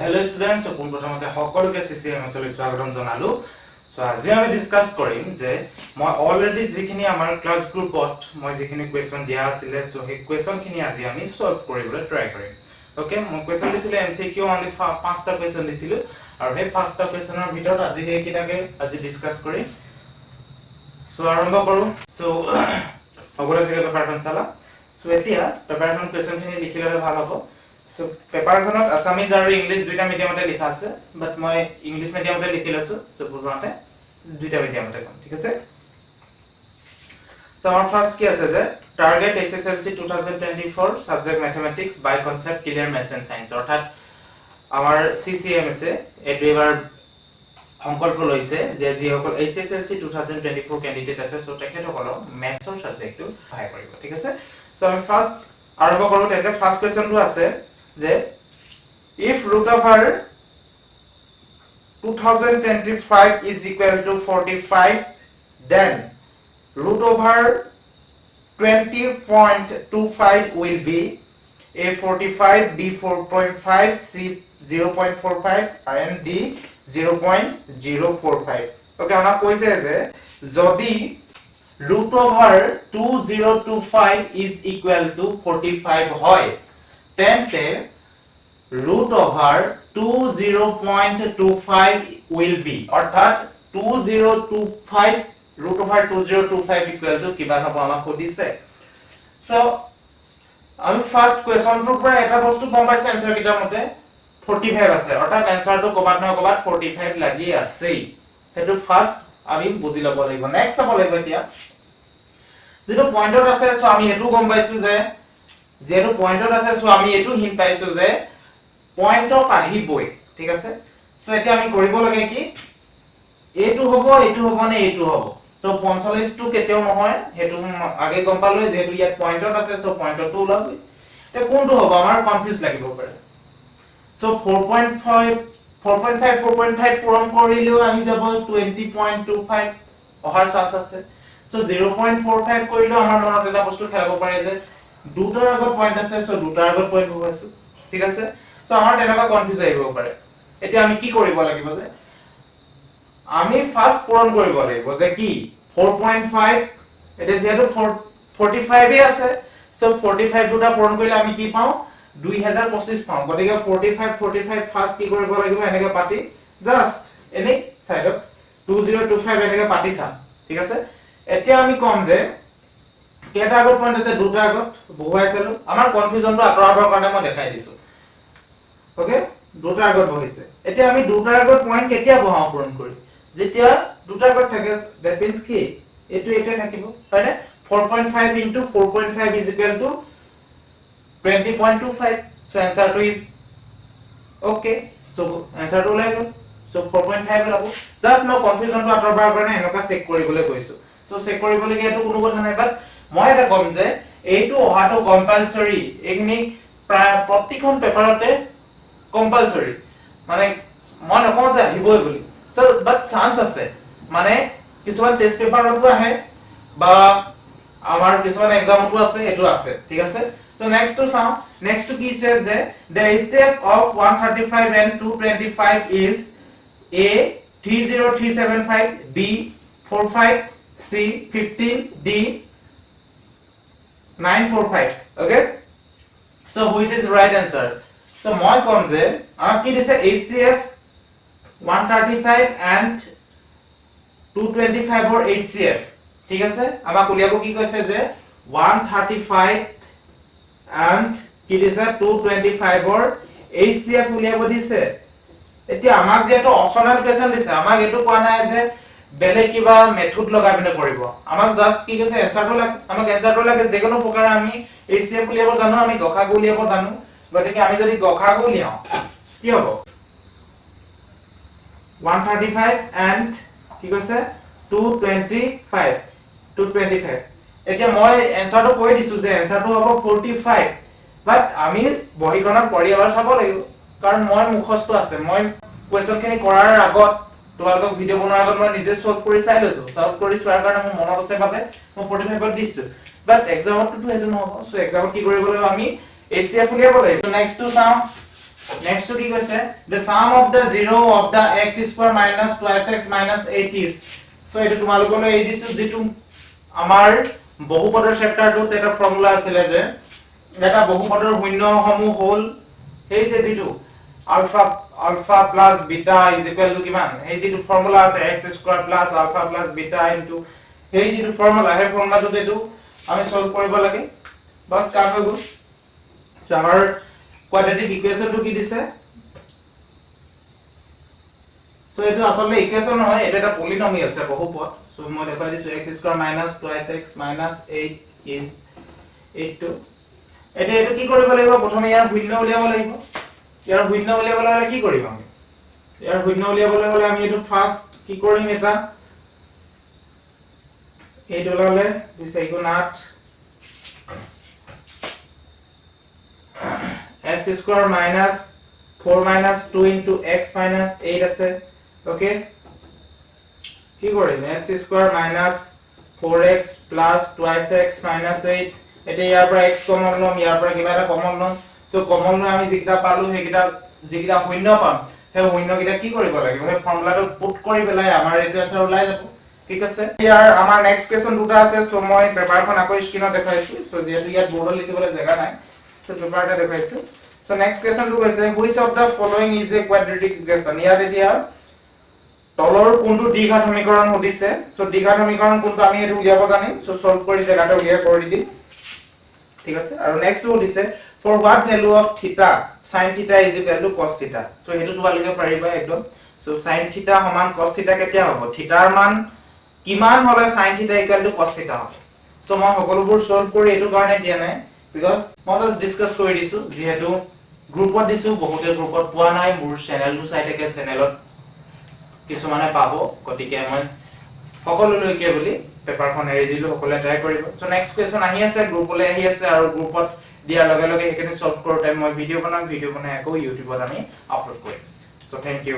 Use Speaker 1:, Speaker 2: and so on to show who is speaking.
Speaker 1: Hello' students, পোনপ্ৰথমতে সকলোকে C C M এছলৈ স্বাগতম জনালোঁ। চ' আজি আমি ডিছকাছ কৰিম যে মই অলৰেডি যিখিনি আমাৰ ক্লাছ গ্ৰুপত মই যিখিনি কুৱেশ্যন দিয়া আছিলে, চ' সেই কুৱেশ্যনখিনি আজি আমি ছল্ভ কৰিবলৈ ট্ৰাই কৰিম। অ'কে, মই কুৱেশ্যন দিছিলোঁ এমচিকিউ, অনলি পাঁচটা কুৱেশ্যন দিছিলোঁ আৰু সেই পাঁচটা কুৱেশ্যনৰ ভিতৰত আজি সেইকেইটাকে আজি ডিছকাছ কৰিম। চ' আৰম্ভ কৰোঁ। চ' সকলোৱে চাগে পেপাৰখন চালা। চ' এতিয়া পেপাৰখন কুৱেশ্যনখিনি লিখি ল'লে ভাল হ'ব। চ' পেপাৰখনত আছামিজ আৰু ইংলিছ দুইটা মিডিয়ামতে লিখা আছে, বাট মই ইংলিছ মিডিয়ামতে লিখি লৈছোঁ। চ' বুজাওঁতে দুইটা মিডিয়ামতে ক'ম, ঠিক আছে? চ' আমাৰ ফাৰ্ষ্ট কি আছে যে target HSLC 2024, subject mathematics, by concept clear maths and science। অৰ্থাৎ আমাৰ চি চি এম এছে এইটো এইবাৰ সংকল্প লৈছে যে যিসকল HSLC 2024 candidate আছে, চ' তেখেতসকলক মেথছৰ ছাবজেক্টটো সহায় কৰিব, ঠিক আছে? চ' আমি ফাৰ্ষ্ট আৰম্ভ কৰোঁ। তেন্তে ফাৰ্ষ্ট কুৱেশ্যনটো আছে যে if root over 2025 is equal to 45, then root over 20.25 will be A 45, B 4.5, C 0.45 and D 0.045. Okay, আমাক কৈছে যে যদি root over 2025 is equal to 45 হয়, তেন্তে root over 20.25 will be, অৰ্থাৎ 2025, root over 2025 equal to কিমান হ'ব আমাক সুধিছে। So আমি ফাৰ্ষ্ট কুৱেশ্যনটোৰ পৰা এটা বস্তু গম পাইছো, এনচাৰ কেইটাৰ মতে 45 আছে, অৰ্থাৎ এনচাৰটো ক'ৰবাত নহয় ক'ৰবাত 45 লাগি আছেই। সেইটো ফাৰ্ষ্ট আমি বুজি ল'ব লাগিব। নেক্সট চাব লাগিব এতিয়া যিটো পইণ্টত আছে। চ' আমি সেইটো গম পাইছো যে যিহেতু পইণ্টত আছে, চ' আমি এইটো হিণ্ট পাইছো যে পইণ্টত আহিবই, ঠিক আছে? চ' এতিয়া আমি কৰিব লাগে কি? এইটো হ'ব, এইটো হ'ব নে এইটো হ'ব? চ' 45টো কেতিয়াও নহয়, সেইটো আগে গম পালোৱে। যিহেতু ইয়াত পইণ্টত আছে, চ' পইণ্টতো ওলাবই। এতিয়া কোনটো হ'ব, আমাৰ কনফিউজ লাগিব পাৰে। চ' 4.5, 4.5, 4.5 পূৰণ কৰিলেও আহি যাব, 20.25 অহাৰ চান্স আছে। চ' 0.45 কৰিলেও আমাৰ মনত এটা বস্তু খেলাব পাৰে যে দুটাৰ আগত পইণ্ট আছে, চ' দুটাৰ আগত পইণ্ট বহুৱাইছো, ঠিক আছে? চ' আমাৰ তেনেকুৱা কনফিউজ আহিব পাৰে। এতিয়া আমি কি কৰিব লাগিব যে আমি ফাৰ্ষ্ট পূৰণ কৰিব লাগিব যে কি 4.5। এতিয়া যিহেতু 45 আছে, চ' 45 দুটা পূৰণ কৰিলে আমি কি পাওঁ? 2025 পাওঁ। গতিকে 45, 45 ফাৰ্ষ্ট কি কৰিব লাগিব? এনেকে পাতি জাষ্ট এনেই চাইডত 2025 এনেকে পাতি চাম, ঠিক আছে? এতিয়া আমি ক'ম যে কেইটা আগত পইণ্ট আছে? দুটা আগত বহুৱাই চালো। আমাৰ কনফিউজনটো আঁতৰাবৰ কাৰণে মই দেখাই দিছো। অ'কে, দুটা আগত বহিছে। এতিয়া আমি দুটাৰ আগত পইণ্ট কেতিয়া বহাওঁ পূৰণ কৰি? যেতিয়া দুটা আগত থাকে। That means কি এইটো এইটোৱে থাকিব, হয়নে? 4.5 into 4.5 is equal to 20.25. So এনচাৰটো is okay. চ' এনচাৰটো ওলাই গ'ল। চ' 4.5 ওলাব। জাষ্ট মই কনফিউজনটো আঁতৰাবৰ কাৰণে এনেকুৱা চেক কৰিবলৈ কৈছো। চ' চেক কৰিবলগীয়া এইটো কোনো কথা নাই, বাট মই এটা ক'ম যে এইটো অহাটো কম্পালচৰি। এইখিনি প্ৰায় প্ৰতিখন পেপাৰতে কম্পালচৰি। মানে মই নকওঁ যে আহিবই বুলি, চ' বাট চান্স আছে। মানে কিছুমান টেষ্ট পেপাৰতো আহে বা আমাৰ কিছুমান এক্সামতো আছে, এইটো আছে, ঠিক আছে? চ' নেক্সটটো চাওঁ। নেক্সটটো কি আছে যে the HCF of 135 and 225 is A 30375, B 45, C 15, D 945. Okay, so which is right answer? So মই ক'ম যে আমাক কি দিছে? HCF 135 and 225 ৰ HCF, ঠিক আছে? আমাক উলিয়াব কি কৈছে যে 135 and কি দিছে, 225 ৰ HCF উলিয়াব দিছে। এতিয়া আমাক যিহেতু অপচনেল কুৱেশ্যন দিছে, আমাক এইটো কোৱা নাই যে বেলেগ কিবা মেথড লগাই পিনে কৰিব। আমাক জাষ্ট কি কৈছে? এনচাৰটো লাগে। আমাক এনচাৰটো লাগে। যিকোনো প্ৰকাৰে আমি HCF উলিয়াব জানো, আমি গসাগু উলিয়াব জানো। গতিকে আমি যদি গসাগু উলিয়াওঁ কি হ'ব? 135 and কি কৈছে? 225, 225। এতিয়া মই এনচাৰটো কৈ দিছো যে এনচাৰটো হ'ব 45, বাট আমি বহীখনত কৰি এবাৰ চাব লাগিব, কাৰণ মই মুখস্থ আছে। মই কুৱেশ্যন খিনি কৰাৰ আগত, তোমালোকক ভিডিঅ' বনোৱাৰ আগত মই নিজে চল্ভ কৰি চাই লৈছো। চল্ভ কৰি চোৱাৰ কাৰণে মোৰ মনত আছে বাবে মই 45ত দিছো, বাট এক্সামততো সেইটো নহ'ব। চ' এক্সামত কি কৰিব লাগিব? আমি HCF উলিয়াব লাগিব। নেক্সটটো চাওঁ। নেক্সটটো কি কৈছে? The sum of the zero of the x square minus twice x minus 8 is. So এইটো তোমালোকলৈ এৰি দিছো। যিটো আমাৰ বহুপদৰ চেপ্টাৰটোত এটা ফৰ্মুলা আছিলে যে এটা বহুপদৰ শূন্যসমূহ হ'ল সেই যে যিটো alpha plus beta is equal to কিমান, সেই যিটো ফৰ্মুলা আছে x square plus alpha plus beta into, সেই যিটো ফৰ্মুলা, সেই ফৰ্মুলাটোত এইটো আমি সলভ কৰিব লাগে। বাছ, কাম হৈ গ'ল। So আমাৰ কোৱাড্ৰেটিক ইকুৱেশ্যনটো কি দিছে? So এইটো আচলতে ইকুৱেশ্যন নহয়, এইটো এটা পলিনমিয়েল আছে, বহুপদ। So মই দেখুৱাই দিছো, x square minus twice x minus 8 is 8 টো। এতিয়া এইটো কি কৰিব লাগিব? প্ৰথমে ইয়াৰ শূন্য উলিয়াব লাগিব। ইয়াৰ শূন্য উলিয়াবলৈ হ'লে কি কৰিম আমি? ইয়াৰ শূন্য উলিয়াবলৈ হ'লে আমি এইটো ফাৰ্ষ্ট কি কৰিম? এটা এইটো ওলালে দুই চাৰি গুণ আঠ, x square minus 4 minus 2 into x minus 8 আছে। ওকে, কি কৰিম? X square minus 4x plus twice x minus 8। এতিয়া ইয়াৰ পৰা x common ল'ম, ইয়াৰ পৰা কিবা এটা কমন ল'ম। সো কমন লৈ আমি যিকেইটা পালো, সেইকেইটা যিকেইটা শূন্য পাম, সেই শূন্যকেইটা কি কৰিব লাগিব? সেই ফৰ্মুলাটো পুট কৰি পেলাই আমাৰ এইটো এনসাৰ ওলাই যাব। ঠিক আছে, ইয়াৰ আমাৰ নেক্সট কুৱেশ্যন দুটা আছে। সো মই পেপাৰখন আকৌ স্ক্ৰীনত দেখুৱাইছো। সো যিহেতু ইয়াত বৰ্ডত লিখিবলৈ জেগা নাই, সো পেপাৰ এটা দেখুৱাইছো। সো নেক্সট কুৱেশ্যনটো কৈছে, which of the following is a quadratic equation? ইয়াত এতিয়া তলৰ কোনটো দ্বিঘাত সমীকৰণ সুধিছে। সো দ্বিঘাত সমীকৰণ কোনটো আমি সেইটো উলিয়াব জানিম। সো সলভ কৰি জেগাতে উলিয়াই কৰি দিম। ঠিক আছে, আৰু নেক্সটটো সুধিছে, for what value of theta sin theta is equal to cos theta? So সেইটো তোমালোকে পাৰিবা একদম। সো sin theta সমান cos theta কেতিয়া হ'ব? থিটাৰ মান কিমান হ'লে sin theta equal to cos theta হ'ব? সো মই সকলোবোৰ সলভ কৰি এইটো কাৰণে দিয়া নাই, because মই জাষ্ট ডিসকাস কৰি দিছো, যিহেতু গ্ৰুপত দিছো, বহুতে গ্ৰুপত পোৱা নাই। মোৰ চেনেলটো চাই থাকে, চেনেলত কিছুমানে পাব, গতিকে মই সকলোলৈকে বুলি পেপাৰখন এৰি দিলো, সকলোৱে ট্ৰাই কৰিব। সো নেক্সট কুৱেশ্যন আহি আছে, গ্ৰুপলৈ আহি আছে, আৰু গ্ৰুপত দিয়াৰ লগে লগে সেইখিনি সলভ কৰোঁতে মই ভিডিঅ' বনাম, ভিডিঅ' বনাই আকৌ ইউটিউবত আমি আপলোড কৰিম। So thank you.